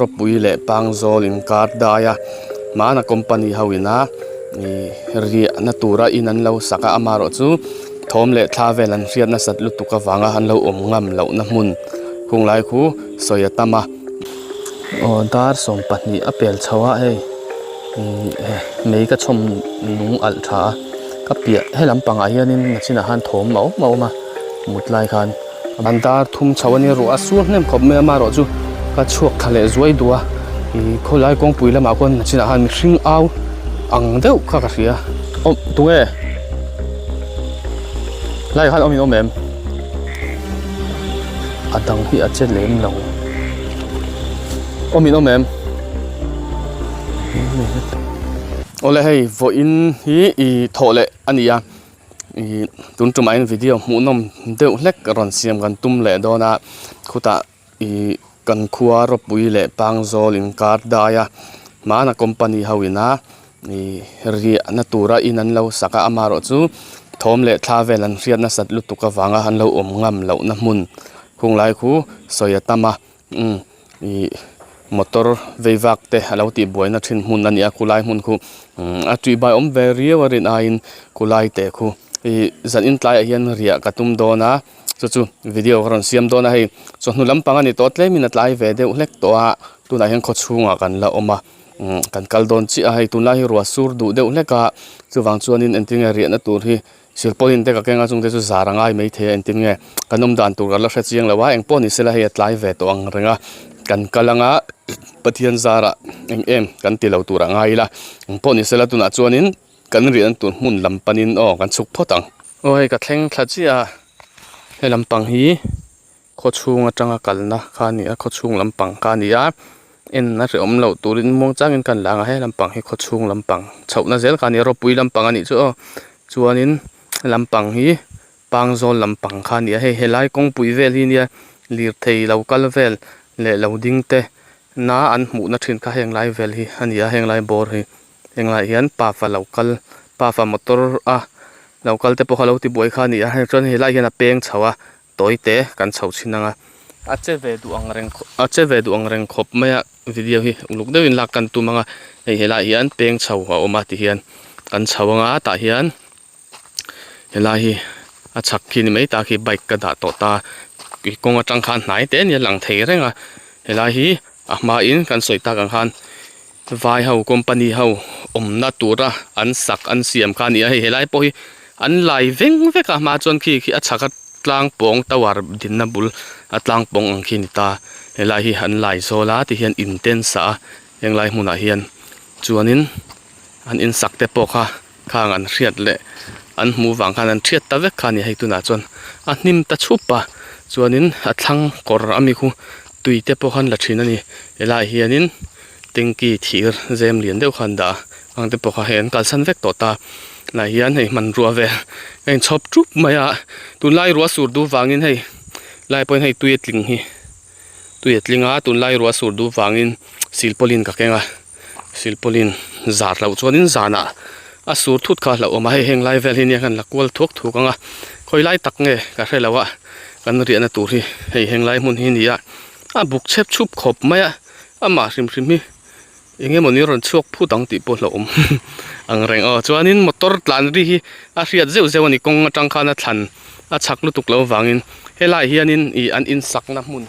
Rawpui leh Pangzawl inkar dai a hmana company ho ina ih riahna tura in an lo sak a amaherawh chu thawm leh thla vel an hriat nasat lutuk avanga an lo awm ngam lohna hmun khung lai khu sawi a tam a. Aw dar 20 a pel chho a hei ih mei ka chhawm nung alh tha a ka piah he lampangah hianin nachinah khan thawm a awm a awm a mut lai khan. An dar thum chho a nia ruah a sur hnem khawp mai a amaherawh chu ka chhuak thla leh zuai duh a ih khawlai kawngpui lamah khuan nachinah khan mihring au ang deuh kha ka hria awm tunge lai khan awm in awm em a dang hi a che lem lo awm in awm em awle hei vawiin hi ih thawh leh a ni a. Ih tun tumah hian video hmuhnawm deuh hlek rawn siam kan tum leh dawn a khutah ih kan khua rawpui leh pangzawl inkar dai a hmana company ho ina ih riahna tura in an lo sak a amaherawh chu thawm leh thla vel an hriat nasat lutuk avanga an lo awm ngam lohna hmun khung lai khu sawi a tam a. Umm ih motor vei vak te a lo tih buaina thin hmun a ni a khulai hmun khu umm a tih bai awm ve riau a rin aiin khulai teh khu ih zan in tlaiah hian riah ka tum dawn a chu chu video ka rawn siam dawn a hei chawhnu lampang a ni tawh tlemin a tlai ve deuh hlek tawh a tunah hian khawchhungah kan la awm a umm kan kal dawn chiah a hei tunlai hi ruah sur duh deuh hlek a chuvang chuanin engtin nge riahna tur hi. Silpawlin te ka keng a chungte chu zar a ngai maithei a engtin nge kan awm dan tur ka la hre chiang lo a engpawh ni sela hei a tlai ve tawh ang reng a kan kal anga Pathian zarah eng em kan ti lo tur a ngai ila engpawh ni sela tunah chuanin kan riahna tur hmun lam panin aw kan chhuk phawt ang. Aw hei ka thleng thla chiah a he lampang hi khawchhung atanga kalna kha a ni a khawchhung lampang kha a ni a en a hrehawm loh turin muang changin kan lang a he lampang hi khawchhung lampang chhohna zel kha a ni a rawpui lampang a nih chu aw chuanin lampang hi pangzawl lampang kha a ni a hei helai kawngpui vel hi nia lirthei lo kal vel leh lo ding te na an hmuhna thin kha heng lai vel hi a ni a heng lai bawr hi heng laiah hian pafa lo kal pafa motor a lo kal te pawh kha lo tibuai kha a ni a hei chuan helaiah hian a peng chho a. Tawi te kan chho chhin ang a. A che ve duh ang reng a che ve duh ang reng khawp mai a video hi uluk deuhin lak kan tum ang a hei helaiah hian peng chho a awm a tihian kan chho ang a tah hian helai hi a chhak khi ni mai ta khi bike ka dah tawh ta ih kawng atang khan hnai te ania lang thei reng a helai hi a hmain kan sawi tak ang khan vai ho company ho awmna tura an sak an siam kha a ni a hei helai pawh hi an lai veng vek a hma chuan khi khi a chhak a tlang pawng tower dinna bul a tlang pawng ang khi a ni ta helai hi an lai zawl a tihian in te an sa a henglai hmunah hian chuanin an in sak te pawh kha khang an hriat leh an hmuh vang khan an thiat ta vek kha a ni hei tunah chuan a hnim ta chhup a chuanin a thlang kawr ami khu tui te pawh khan la thin a ni helaiah hianin tanky thir zem lian deuh kha an dah a ang te pawh kha hei an kalsan vek tawh ta lah hian hei hmanrua vel a inchhawp thup mai a tunlai ruah sur duh vangin hei lai pawhin hei tui a tling hi tui a tling a tunlai ruah sur duh vangin silpawlin ka keng a silpawlin zar loh chuanin zanah a sur thut kha a hlauhawm a hei heng lai vel hi nia kan la kual thuak thuak ang a khawi lai tak nge ka hre lo a kan riahna tur hi hei heng lai hmun hi a ni a a buk chep chhup khawp mai a amah hrim hrim hi eng emawni rawn chhuak phut ang tih pawh hlauhawm ang reng aw chuanin motor tlan ri hi a hriat zeuh zeuh a ni kawng atang khan a thlan a chak lutuk loh avangin helaiah hianin ih an insakna hmun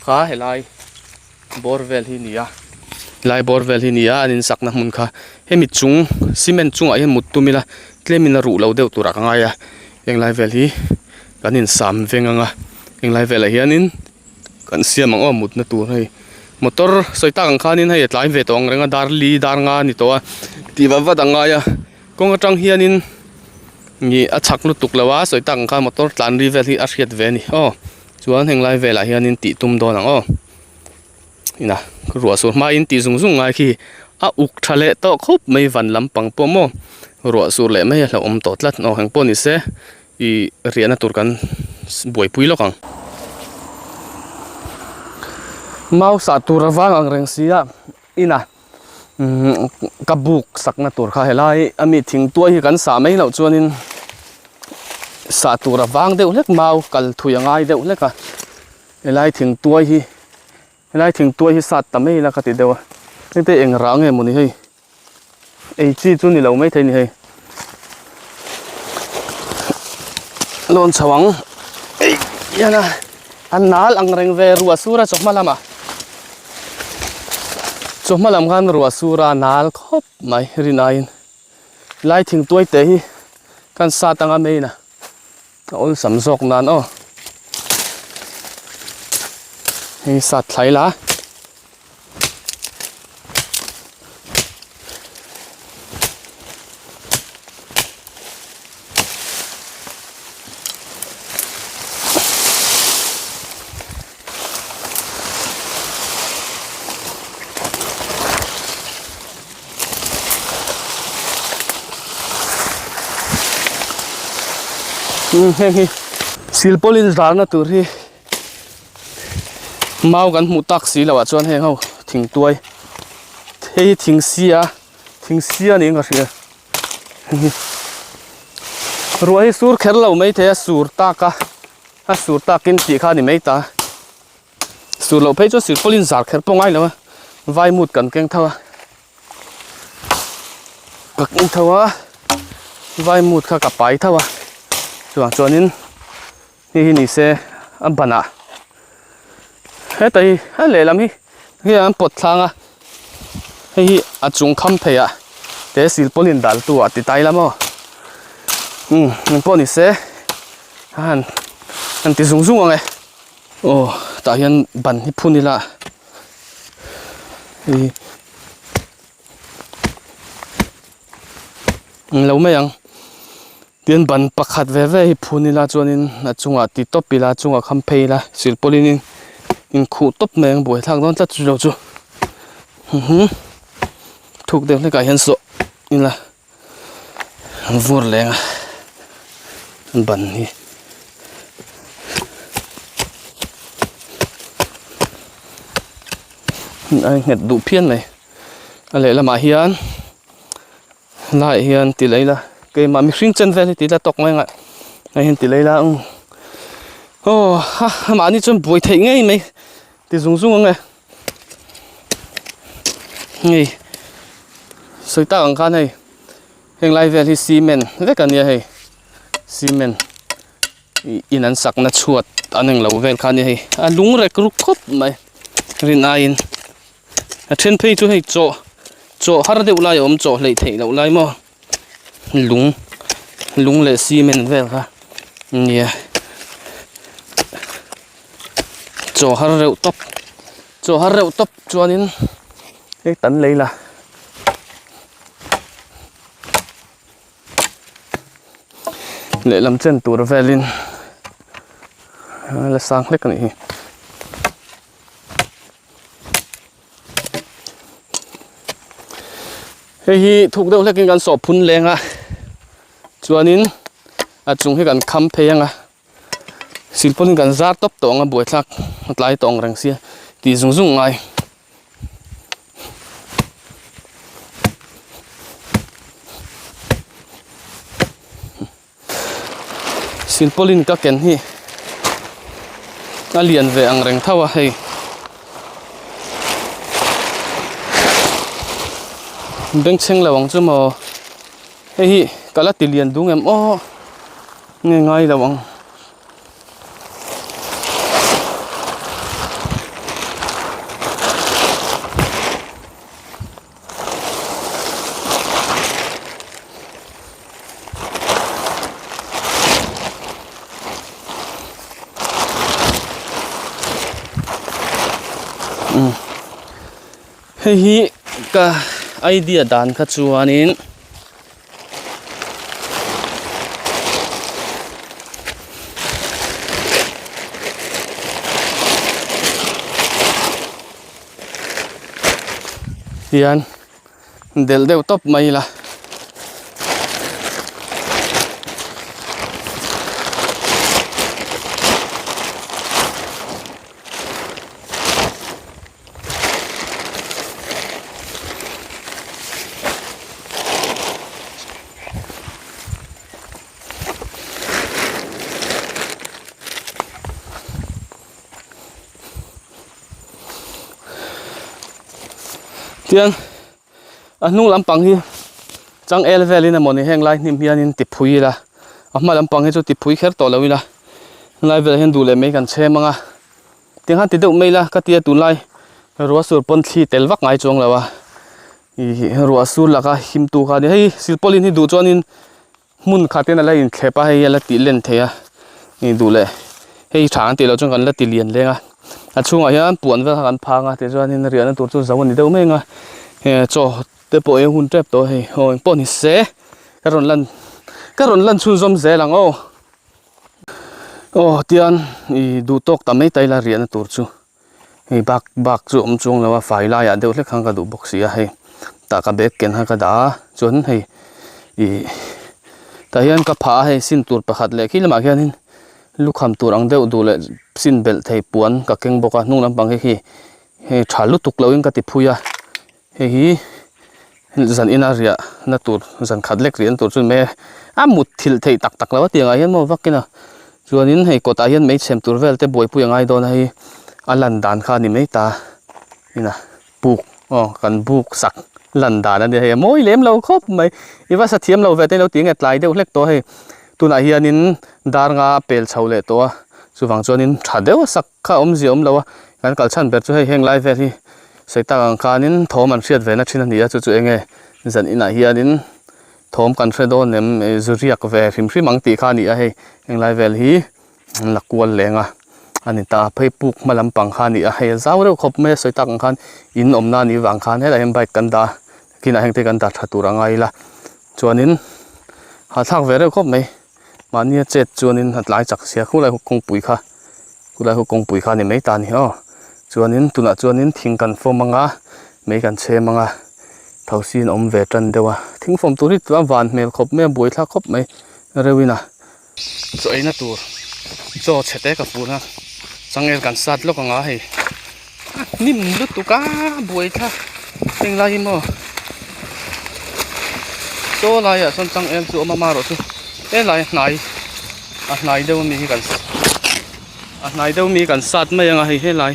kha helai bawr vel hi a ni a helai bawr vel hi a ni a an insakna hmun kha hemi chung cement chungah hian mut tum ila tlemin a ruh lo deuh turah ka ngai a henglai vel hi kan insam veng ang a henglai velah hianin. Kan siam ang aw mutna tur hei motor sawi tak ang khanin hei a tlai ve tawh ang reng a dar li dar nga a ni tawh a tih vat vat a ngai a kawng atang hianin ih a chak lutuk lo a sawi tak ang khan motor tlan ri vel hi a hriat ve a ni aw chuan heng lai velah hianin tih tum dawn ang aw ina ruah sur hmain tih zung zung ngai khi a uk tha leh tawh khawp mai van lampang pawh maw ruah sur leh mai a hlauhawm tawh tlat aw engpawh ni se. Ih riahna tur kan buaipui lawk ang. Mau sah tur a vang ang reng si a ina umm ka buk sakna tur kha helai ami thing tuai hi kan sah mai loh chuanin sah tur a vang deuh hlek mau kal thui a ngai deuh hlek a helai thing tuai hi. Helai thingtuai hi sat ta mai ila ka ti deuh a hengte eng rah nge mawni hei ei chi chu ni lo maithei ni hei lawn chho ang ei hian a a nal ang reng ve ruah sur a chawhma lamah chawhma lam khan ruah sur a nal khawp mai rin aiin helai thingtuai te hi kan sat anga main a. A awlsam zawk nan aw. Hei sat thlai la. Umm heng hi silpawlin zarna tur hi mau kan hmuh tak si loh ah chuan heng ho thingtuai hei hi thing sia thing sia niin ka hria heng hi ruah hi sur kher lo maithei a sur tak a a sur takin tih kha a ni mai ta. Sur loh phei chuan silpawlin zar kher pawh ngai lo a, vaimut kan keng tho a, ka keng tho a, vaimut kha ka pai tho a, chuvang chuanin hei hi ni se a banah heta hi a lehlam hi hei an pawt thlang a, hei hi a chung kham phei ah te silpawlin dal tu ah ti tai la maw umm engpawh ni se a han han ti zung zung ang e. Aw tah hian ban hi phun ila ih englo mai ang tin ban pakhat ve ve hi phun ila chuanin a chungah ti tawp ila a chungah kham phei ila silpawlin in inkhuh tawp mai ang buaithlak dawn tlat chu lo chu thuk deuh hlekah hian sawh ila. An vur leng a an ban hi a nghet duh phian mai a lehlamah hian laiah hian ti leh ila keimah mihring chen vel hi ti ila tawk mai ang a hei hian ti leh ila ang aw ha mahni chuan buai theih ngei mai ti zung zung ang e. Hei sawi tak ang khan hei heng lai vel hi cement vek a nia hei cement ih in an sakna chhuat an englo vel kha a nia hei a lung rek ruk khawp mai rin aiin a then phei chu hei chaw chaw har deuh lai a awm chaw hleih theih loh lai maw lung lung leh cement vel kha nia. Chaw har reuh tawp chaw har reuh tawp chuanin hei tan lei la lehlam chen tur velin a la sang hlek a nih hi. Hei hi thuk deuh hlekin kan sawh phun leng a chuanin a chung hi kan kham phei ang a. Silpawlin kan zar tawp tawh ang a buaithlak a tlai tawh ang reng sia tih zung zung ngai. Silpawlin ka ken hi a lian ve ang reng tho a hei. Bengchheng lo ang chu maw hei hi ka la ti lian dung em aw. Nge ngai lo ang. Umm hei hi ka idea dan kha chuanin. Hian delh deuh tawp mai ila. Tian a hnung lampang hi changel velin emawni heng lai hnim hianin ti phui ila a hma lampang hi chu ti phui kher tawh lo ila helai velah hian duh leh mai kan chhem ang a tiang khan ti deuh mai ila ka tia tunlai ruah sur pawn thli tel vak ngai chuang lo a ih ruah sur laka him tu kha a ni hei silpawlin hi duh chuanin Hmun khatin a la inthlep a, hei a la tih len thei a ni duh leh hei tha an tih loh chuan kan la ti lian leng a, a chhungah hian puan vel kha kan phang a tichuanin riahna tur chu zo a ni deuh mai ang a, eh chaw te pawh hi a hun tep tawh a hei aw engpawh ni se ka rawn lan ka rawn lan chhunzawm zel ang aw aw tian ih duh tawk ta mai ta ila riahna tur chu. Hei bak bak chu awm chuang lo a fai laiah deuh hlek khan ka duh bawk si a hei tah ka bag ken kha ka dah a chuan hei ih tah hian ka phah a hei sin tur pakhat leh khi lamah khianin lukham tur ang deuh duh leh sin belh thei puan ka keng bawk a hnung lampang hi khi hei tha lutuk loin ka ti phui a hei hi zan ina riah na tur zan khat lek riah na tur chu ni mai a a mut thilh theih tak tak lo a tiang ah hian maw vak in a chuanin hei kawtah hian mei chhem tur vel te buaipui a ngai dawn a hei a lan dan kha a ni mai ta ina buk aw kan buk sak lan dan a nia hei a mawi lem lo khawp mai i va sa thiam lo ve te ilo ti nge tlai deuh hlek tawh a hei tunah hianin dar nga a pel chho leh tawh a chuvang chuanin tha deuh a sak kha awmzia awm lo a kan kal chhan ber chu hei heng lai vel hi sawi tak ang khanin thawm an hriat ve na thin a ni a chu chu eng nge zan inah hianin thawm kan hre dawn em ih zu riak ve hrim hrim ang tih kha a ni a hei heng lai vel hi an la kual leng a a ni ta phei puk hma lampang kha a ni a hei a zau reuh khawp mai a sawi tak ang khan in awmna a nih vang khan helaiah hian bike kan dah a kinah heng te kan dah tha tur a ngai ila chuanin hahthlak ve reuh khawp mai. Mahnia chet chuanin a tlai chak sia khulai hu kawngpui kha khulai hu kawngpui kha a ni mai ta a ni aw chuanin tunah chuanin thing kan fawm ang a mei kan chhem ang a thosi in a awm ve tan deuh a thing fawm tur hi chuan van hmel khawp mai a buaithlak khawp mai reuhin a. Chaw eina tur chaw chhe te ka fun a changel kan sat lawk ang a hei a hnim lutuk a buaithlak heng lai hi maw saw laiah sawn changel chu a awm a marawh chu helai a hnai a hnai deuh ami hi kan a hnai deuh ami hi kan sat mai ang a hei helai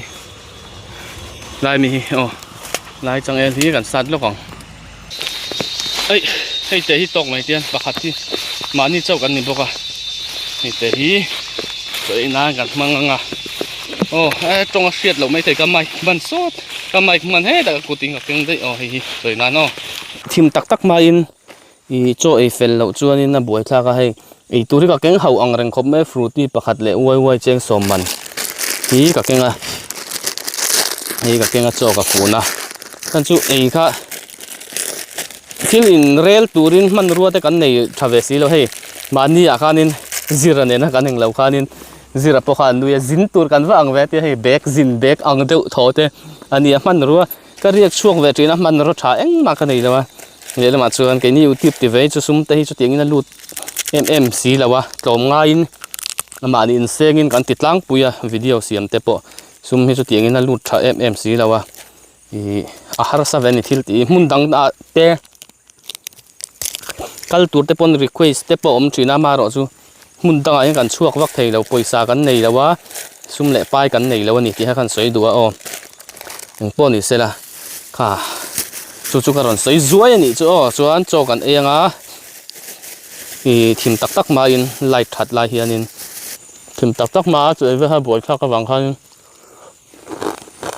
lai mi hi aw lai changel hi kan sat lawk ang eih hei te hi tawk mai tian pakhat hi mahni chauh kan ni bawk a hei te hi chaw ei nan kan hmang ang a aw e tawng a hriat loh maithei ka mic hman sawt ka mic hman hetah ka kut in ka keng daih aw hei hi chaw ei nan aw. Thim tak tak hmain ih chaw ei fel loh chuanin a buaithlak a hei ei tur hi ka keng hauh ang reng khawp mai frooti pakhat leh uai uai cheng sawm man hi ka keng a hei ka keng a chaw ka fun a chuan chu ei kha thil in rel turin hmanrua te kan nei tha ve si lo hei mahni ah khanin zira nena kan englo khanin zira pawh kha an nui a zin tur kan va ang ve tia hei bag zin bag ang deuh thaw te a ni a hmanrua Ka riak chhuak ve thin a, hmanraw tha engmah ka nei lo a, lehlamah chuan keini utip ti ve hi chu sum te hi chutiangin a lut em em si lo a, tlawm ngaiin mahni insengin kan ti tlangpui a, video siam te pawh sum hi chutiangin a lut tha em em si lo a, ih a harsa ve a ni thil tih hi hmun dang ah te kal tur te pawn request te pawh a awm thin a, amaherawh chu hmun dangah hian kan chhuak vak thei lo pawisa kan nei lo a sum leh pai kan nei lo a ni tih kha kan sawi duh a aw engpawh ni sela kha chu chu ka rawn sawi zuai a nih chu aw chuan chaw kan ei anga ih thim tak tak hmain light that lai hianin thim tak tak hma a chu ei vel kha buaithlak avang khanin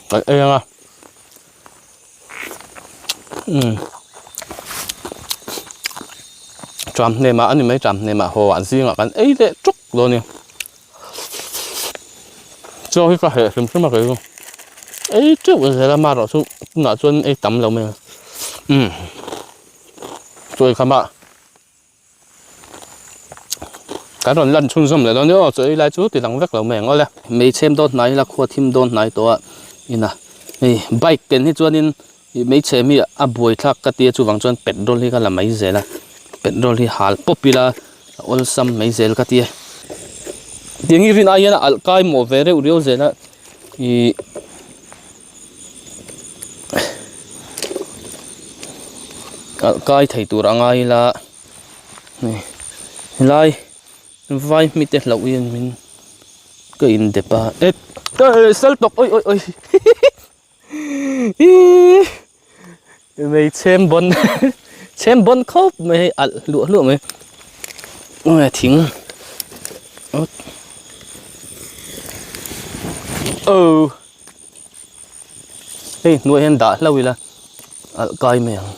kan ei anga. Umm tram hnemah a ni mai tram hnemah haw ah zingah kan ei leh tuk dawn a ni chaw hi ka heh hrim hrim a kei chu ei teuh zel a amaherawh chu tunah chuan ei tam lo mai a umm chaw ei khamah. Kan rawn lan chhunzawm leh dawn nia aw chaw ei lai chu ti lang vek lo mai ang awle. Mei chhem dawn hnai ila khua thim dawn hnai tawh a ina hei bike ken hi chuanin ih mei chhem hi a buai thlak ka tia chuvang chuan petrol hi ka la mai zel a petrol hi hal pawp ila a awlsam mai zel ka tia tiang hi rin ai hian a alh kai mawh ve reuh riau zel a ih. Kalh kai thei tur a ngai ila hei helai vai hmite hlauh hian min ka in dep a e sal tawp awi awi awi hihi. Mei chhem bawn chhem bawn khawp mai hei alh hluah hluah mai nge thing awt oh hei hnuai hian dah hlauh ila alh kai mai ang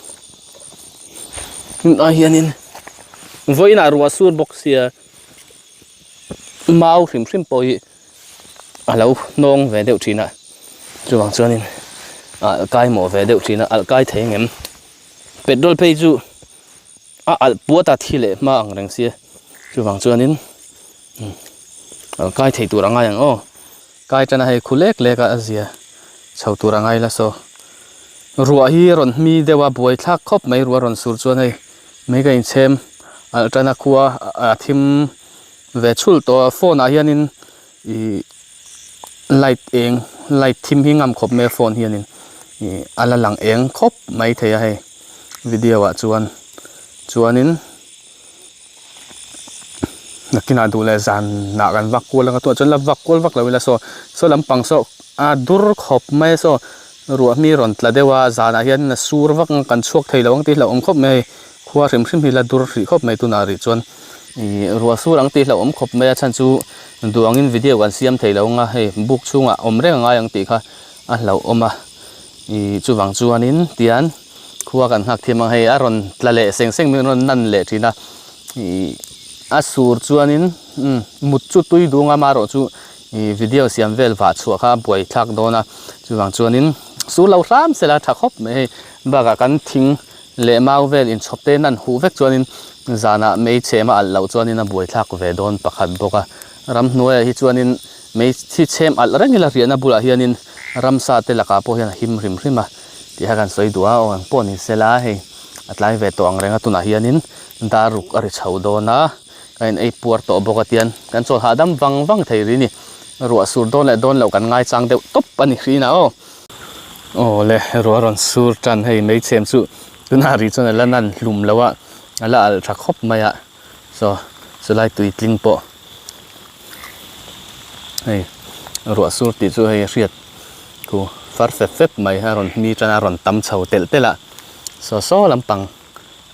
tunah hianin vawiinah ruah sur bawk sia mau hrim hrim pawh hi. a lo hnawng ve deuh thin a chuvang chuanin alh kai mawh ve deuh thin a alh kai thei ang em petrol phei chu a alh puat a thi leh hma ang reng sia chuvang chuanin alh kai thei tur a ngai ang aw kai tan a hei khu lek lek a a zia chho tur a ngai la saw ruah hi rawn hmi deuh a buai thlak khawp mai ruah rawn sur chuan hei mai ka inchhem alh tan a khua a thim. Ve chhulh tawh a phone ah hianin ih light eng light thim hi ngam khawp mai a phone hianin ih a la lang eng khawp mai thei a hei video ah chuan chuanin nakinah duh leh zanah kan vak kual anga tunah chuan la vak kual vak lo ila saw saw lampang saw a dur khawp mai a saw ruah mi rawn tla deuh a zanah hian a sur vak ang kan chhuak thei lo ang tih hlauhawm khawp mai a hei khua hrim hrim hi la dur hrih khawp mai tunah rih chuan. Ih ruah sur ang tih hlauhawm khawp mai a chhan chu duh angin video kan siam thei lo anga hei buk chhungah awm reng a ngai ang tih kha a hlauhawm a ih chuvang chuanin tian khua kan nghak thiam ang hei a rawn tla leh seng seng mai a rawn nan leh thin a ih a sur chuanin umm mut chu tui dung a amaherawh chu ih video siam vel vah chhuah kha a buai thlak dawn a chuvang chuanin sur lo hram sela tha khawp mai hei bakah kan thing Leh mau vel inchhawp te nan huh vek chuanin zanah mei chhem a alh loh chuanin a buaithlak ve dawn pakhat bawk a. Ramhnuaiah hi chuanin mei thi chhem alh reng ila riahna bulah hianin ramsa te lakah pawh hian a him hrim hrim a tih kha kan sawi duh a, aw ang pawh ni sela hei a tlai ve tawh ang reng a tunah hianin dar ruk a ri chho dawn a, ka in ei puar tawh bawk a tian kan chawl hahdam vang vang thei ri ni. Ruah sur dawn leh dawn loh kan ngaichang deuh tawp a ni hrin a aw. Aw le ruah rawn sur tan hei mei chhem chu tunah ri chuan a la nan hlum lo a a la alh tha khawp mai a saw chulai tui tling pawh hei ruah sur tih chu hei a hriat khu far fep fep mai a rawn hmi tan a rawn tam chho telh telh a saw saw lampang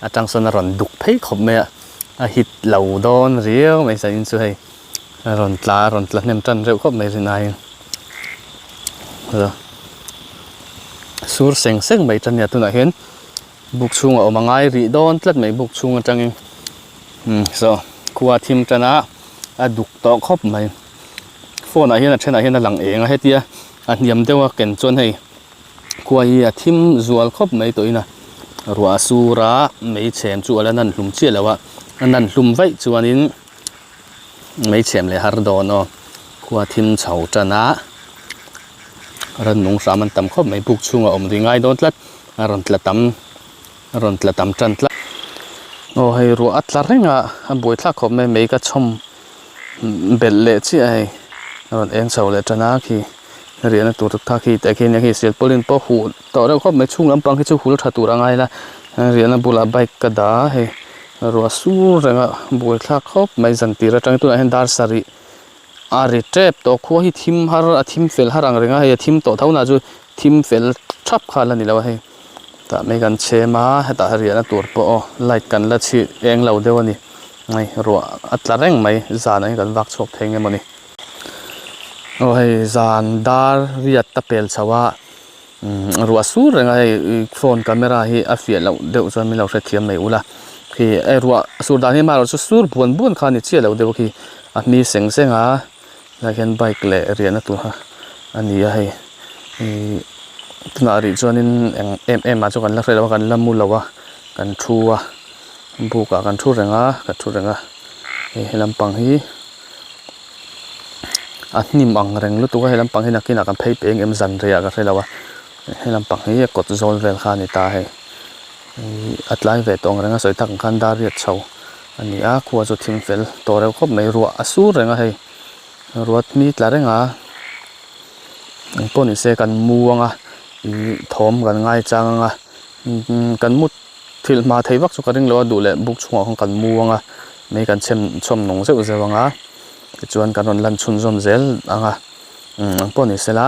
atang sawn a rawn duk phei khawp mai a a hit lo dawn riau mai zanin chu hei. A rawn tla a rawn tla hnem tan reuh khawp mai rinaiin sur seng seng mai tan nia tunah hian buk chhungah awm a ngai rih dawn tlat mai buk chhung atangin umm saw khua thim tan a a duk tawh khawp mai phone ah hian a thenah hian a lang eng a hetia a hniam deuh a ken chuan hei khua hi a thim zual khawp mai tawhin a ruah a sur a mei chhem chu a la nan hlum chiah lo a a nan hlum vaih chuanin. Mei chhem leh har dawn aw khua thim chho tan a rannung hram an tam khawp mai buk chhungah awm rih ngai dawn tlat a rawn tla tam a rawn tla tam tan tlat aw hei ruah a tla reng a a buai thlak khawp mai mei ka chhawm belh leh chiah a hei a rawn eng chho leh tan a khi riahna tur kha khi tah khian hei silpaulin pawh huh tawh reuh khawp mai chhung lampang hi chu hul tha tur a ngai la riahna bulah bike ka dah a hei. Ruah sur reng a buai thlak khawp mai zan tir atang tunah hian dar sarih a ri tep tawh khua hi thim har a thim fel har ang reng a hei a thim tawh tho na chu thim fel thap kha la ni lo a hei tah mai kan chhem a hetah riahna tur pawh aw light kan la chhi eng lo deuh a ni hei ruah a tla reng mai zanah hian kan vak chhuak thei nge mawni aw hei zan dar riat ta pel chho a. Ruah sur reng a hei phone camera hi a fiah loh deuh chuan min lo hrethiam mai ula khi hei ruah sur dan hi amaherawh chu sur buan buan kha a ni chiah lo deuh a khi a hmi seng seng a helai hian bike leh riahna tur kha a ni a hei ihh tunah rih chuanin eng em em ah chu kan la hre lo a kan la mu lo a kan thu a buk ah kan thu reng a ka thu reng a hei he lampang hi. A hnim ang reng lutuk a he lampang hi nakinah kan phei peng em zan rei ah ka hre lo a he lampang hi a kawt zawl vel kha a ni ta hei ihh a tlai ve tawh ang reng a sawi tak ang khan dar riat chho a ni a khua chu thing fel tawh reuh khawp mai ruah a sur reng a hei ruat mi tla reng a engpawh ni se kan mu ang a ihh thawm kan ngai chang ang a kan mut thil hma thei vak chu ka ring lo a duh leh buk chhungah khan kan mu ang a mei kan chhem chhawm nung zeuh zeuh ang a tichuan kan rawn lan chhunzawm zel ang a umm ang pawh ni sela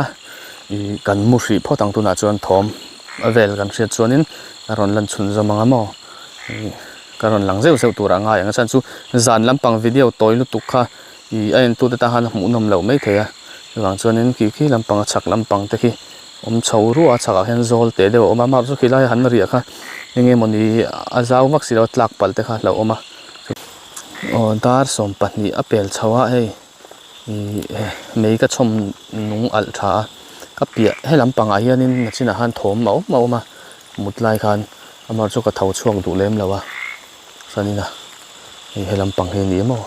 ih kan mu hrih phawt ang tunah chuan thawm. vel kan hriat chuanin a rawn lan chhun zawm ang a maw ih ka rawn lang zeuh zeuh turah a ngai ang a chhan chu zan lampang video tawi lutuk kha ih a entute tan khan a hmuhnawm loh mai thei a chuvang chuanin khi khi lampang a chhak lampang te khi awm chho ruah a chhakah hian zawl teh deuh a awm a amaherawhchu chu khilai han riah kha eng nge mawni a zau vak si lo a tlak palh te kha a hlauhawm a aw dar 12 a pel chho a hei. Ihh mei ka chhawm nung alh tha a ka piah he lampangah hianin nachinah khan thawm a awm a awm a mut lai khan amah chu ka tho chhuak duh lem lo a chuanin a hei he lampang hi a ni emaw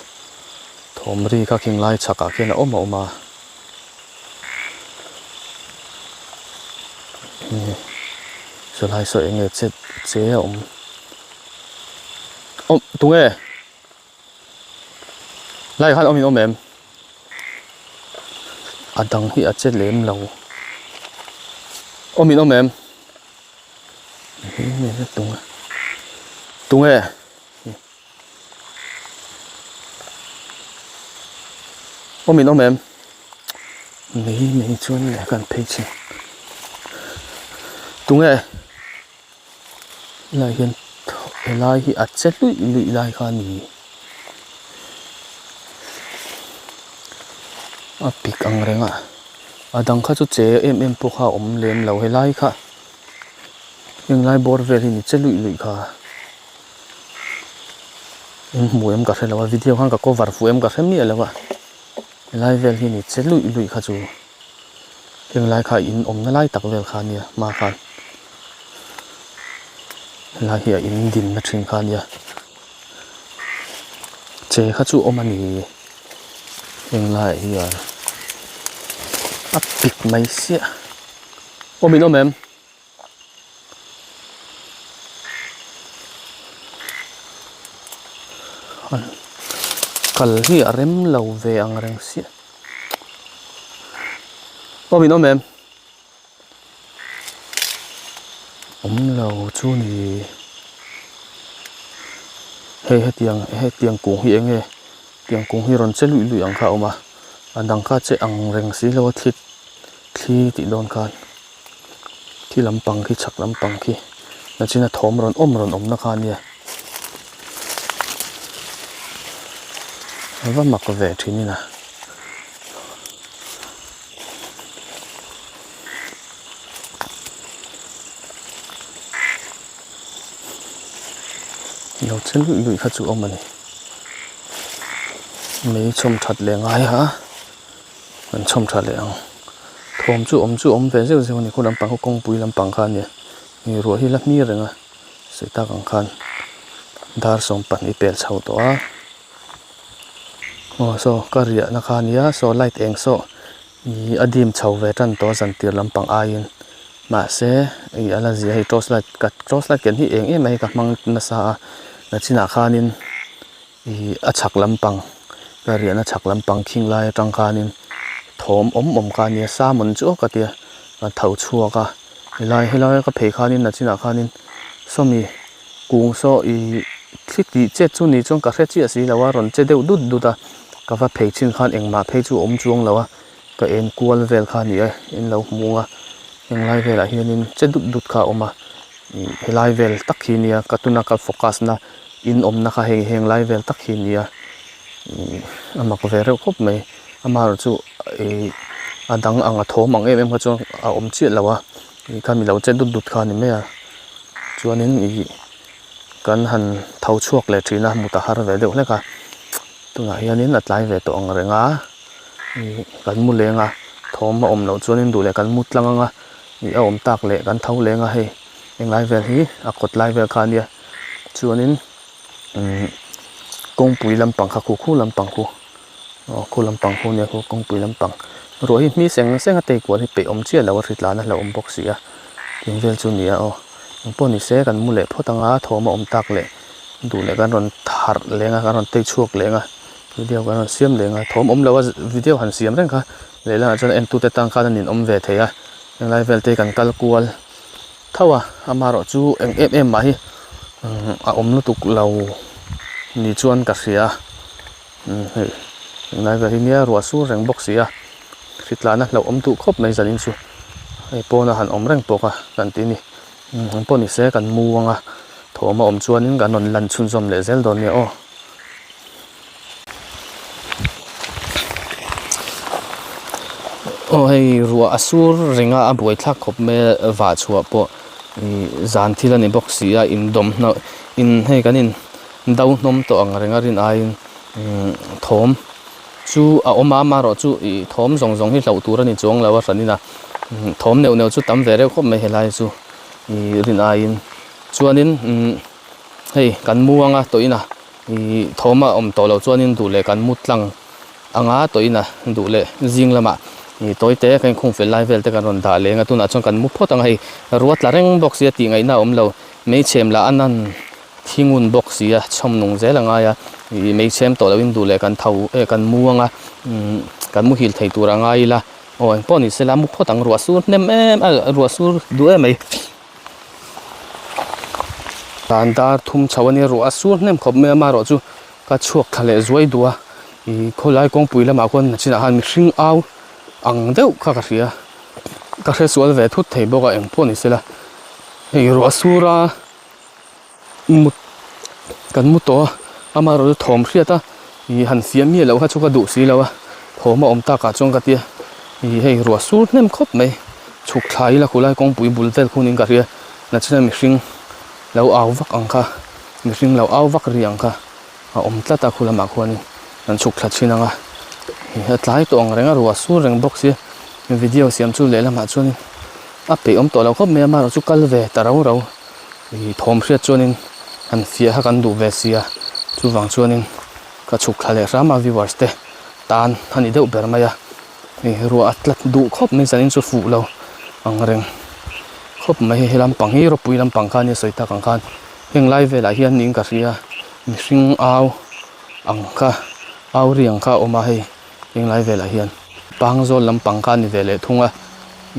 thawm ri kha khing lai chhakah khian a awm a awm a chulai saw eng nge che che a awm awm tunge. Lai khan awm in awm em? A dang hi a che lem lo. Awm in awm em? Tunge tunge awm in awm em? Mei mei chuan leh kan phei chhin. Tunge? Helai hian helai hi a che luih luih lai kha a ni. A pik ang reng a a dang kha chu che em em pawh kha a awm lem lo helai kha henglai bawr vel hi ni che luih luih kha eng hmu em ka hre lo a video khan ka cover fuh em ka hre miah lo a helai vel hi ni che luih luih kha chu. Heng lai kha in awmna lai tak vel kha ania hma khan helai hi a in dinna thin kha ania che kha chu awm a ni heng laiah hian a pik mai siah awm in awm em? Kal hi a rem lo ve ang reng siah awm in awm em awm lo chu ni hei hetiang hetiang kung hi eng nge tiang kung hi rawn che luih luih ang kha a awm a a dang kha che ang reng si lo a thli thli tih dawn khan. Khi lampang khi chhak lampang khi nachina thawm rawn awm rawn awmna kha ania a va mak ve thin in a. Lo che luih luih kha chu awm a ni mei chhawm that leh ngai a. Kan chhawm tha leh ang. Thawm chu awm chu awm ve zeuh zeuh a ni. Khu lampang khu kawngpui lampang kha a nia. Ih ruah hi la hmir reng a sawi tak ang khan dar 12 pel chho tawh a. Aw saw ka riahna kha a nia saw light eng saw ih a dim chho ve tan tawh a zan tir lampang aiin mahse ih a la zia hei torch light ka torch light ken hi eng em a hei ka hmang nasa a nachinah khanin. Ih a chhak lampang ka riahna chhak lampang khing lai atang khanin thawm awm awm kha a nia salmon chu ka tia ka tho chhuak a helai helai ka phei khanin a chinah khanin sawmi kung saw ih thli tih chet chu ni chuan ka hre chiah si lo a rawn che deuh dut dut a ka va phei chin khan engmah phei chu a awm chuang lo a ka en kual vel kha a ni a in lo hmu ang a henglai velah hianin che dut dut kha a awm a ih helai vel tak hi nia ka tuna ka focus na. In awmna kha hei heng lai vel tak hi a ni a ih a mak ve reuh khawp mai amaherawh chu ih a dang ang a thawm ang em em kha chuan a awm chiah lo a ih kha mi lo che dut dut kha a ni mai a chuanin ih kan han tho chhuak leh thin a mut a har ve deuh hlek a tunah hianin a tlai ve tawh ang reng a ih kan mu leng a thawm a awm loh chuanin duh leh kan mu tlang ang a ih a awm tak leh kan tho leng a hei englai vel hi a kawt lai vel kha a nia. Chuanin umm kawngpui lampang kha khu khu lampang khu aw khu lampang khu nia khu kawngpui lampang ruah hi hmi seng seng a tei kual hi peih awm chiah lo a hri tlan a hlauhawm bawk si a tih vel chu a ni a aw engpawh ni se kan mu leh phawt ang a thawm a awm tak leh duh leh kan rawn harh leng a kan rawn tei chhuak leng a video kan rawn siam leng a thawm awm lo a video han siam reng kha lehlamah chuan a entute tan khan a ninawm ve thei a henglai vel te hi kan kal kual. Tho a, amaherawh chu eng em em mah hi a awm lutuk lo ni chuan ka hria a, hei tunlai vel hi nia ruah sur reng bawk si a, hritlana hlauh awm duh khawp mai zanin chu hei pawna han awm reng pawh kha kan ti a ni. Eng pawh ni se kan mu anga thawm a awm chuanin kan rawn lan chhunzawm leh zel dawn nia aw. Aw hei ruah a sur reng a a buaithlak khawp mai a vah chhuah pawh ih zan thil a ni bawk si a indawm hnauh in hei kan in do hnawm tawh ang reng a rin aiin umm thawm chu a awm a amaherawhchu ih thawm zawng zawng hi hlauh tur a ni chuang lo a hran in a thawm neuh neuh chu tam ve reuh khawp mai helai chu ih rin aiin chuanin umm hei kan mu anga tawh in a. Ih thawm a awm tawh loh chuanin duh leh kan mu tlang anga tawhin a duh leh zing lamah ih tawi te kan inkhung fel lai vel te kan rawn dah leng a tunah chuan kan mu phawt ang a hei rua tla reng bawk sia tih ngaihna a awm lo meichhem lah a nan thi ngun bawk sia chhawm nung zel a ngai a ih meichhem tawh lohin duh leh kan tho eh kan mu anga umm kan muhil thei tur a ngai ila aw engpawh ni sela mu phawt ang ruah sur hnem em a ruah sur duh em mai. Dan dar thum chho a nia ruah a sur hnem khawp mai a amaherawh chu ka chhuak thla leh zuai duh a ih khawlai kawngpui lamah khuan nachinah khan mihring au ang deuh kha ka hria ka hre sual ve thut thei bawk a eng pawh ni sela hei ruah a sur a. Mut kan mu tawh a amaherawh chu thawm hriat a ih han fiah miah loh kha chu ka duh si lo a thawm a awm takah chuan ka tia ih hei ruah sur hnem khawp mai chhuk thla ila khulai kawngpui bul vel khunin ka hria nachina mihring lo au vak ang kha mihring lo au vak ri ang kha a awm tlat a khu lamah khuanin kan chhuk thla thin ang a ih a tlai tawh ang reng a ruah sur reng bawk sia video siam chu lehlamah chuanin a peih awm tawh lo khawp mai a amaherawh chu kal ve ta rau rau. Ih thawm hriat chuanin han fiah kha kan duh ve sia chuvang chuanin ka chhuk thla leh hram a viewers te tan a ni deuh ber mai a hei ruah a tlat duh khawp mai zanin chu fuh lo ang reng khawp mai hei lampang hi ropui lampang kha ania sawi tak ang khan heng lai velah hian niin ka hria mihring au ang kha au ri ang kha a awm a hei. Heng lai velah hian Pangzawl lampang kha a ni ve leh thung a,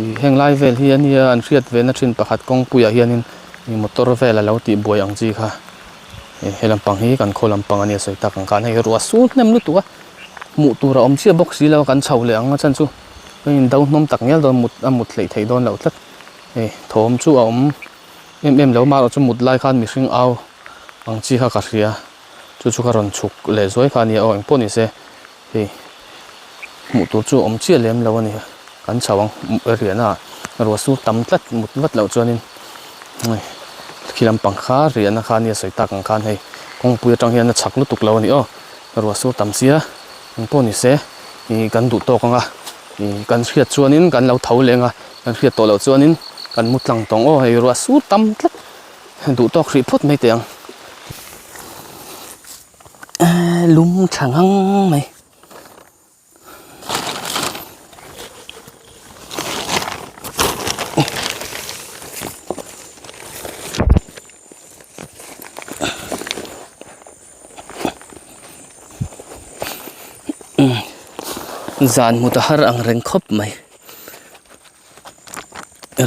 ih heng lai vel hi ania an hriat ve na thin pakhat kawngpuiah hianin ih motor vel a lo tih buai ang chi kha ih he lampang hi kan khaw lampang ania sawi tak ang khan hei ruah sur hnem lutuk a hmuh tur a awm chiah bawk si lo a kan chho leh ang a chhan chu ka in do hnawm tak ngial dawn mut a mut hleih theih dawn loh tlat hei thawm chu a awm em em lo marawh chu mut lai khan mihring au ang chi kha ka hria chu chu ka rawn chhuk leh zuai kha ania aw engpawh ni se. Hei hmuh tur chu a awm chiah lem lo a ni kan chho ang riahna ah ruah sur tam tlat mut vat loh chuanin hei khi lampang kha riahna kha ania sawi tak ang khan hei kawngpui atang hian a chhak lutuk lo a ni aw ruah sur tam sia engpawh ni se ih kan duh tawk ang a ih kan hriat chuanin kan lo tho leh ang a kan hriat tawh loh chuanin kan mu tlang tawng aw hei ruah sur tam tlat duh tawk hrih phawt mai teh ang. Lung tha ngang mai. Zan hmu ta har ang reng khawp mai.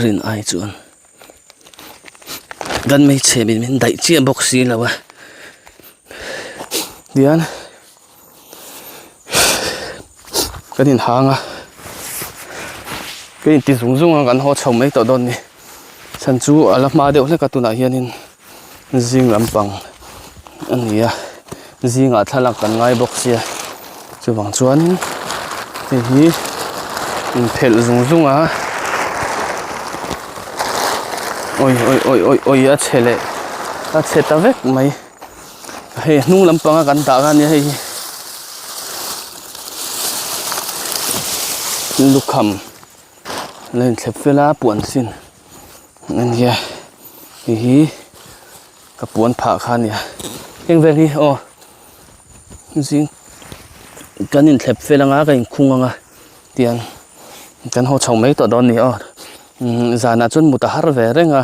Rin ai chuan. Kan hmeichhe min min daih chiah bawk si lo a tihian kan inhang a kan inti zung zung a kan haw chho mai tawh dawn a ni chhan chu a la hma deuh hlek a tunah hianin zing lampang a ni a zingah thlalak kan ngai bawk sia chuvang chuan hei hi inphelh zung zung a awi awi awi awi awi a chhe leh a chhe ta vek mai hei hnung lampanga kan dah kha ania hei hi lukham la inthlep fel a puan sin a nia hei hi ka puan phah kha a nia heng vel hi aw zing kan inthlep fel anga ka inkhung anga tiang kan haw chho mai tawh dawn a ni aw zanah chuan mut a har ve reng a.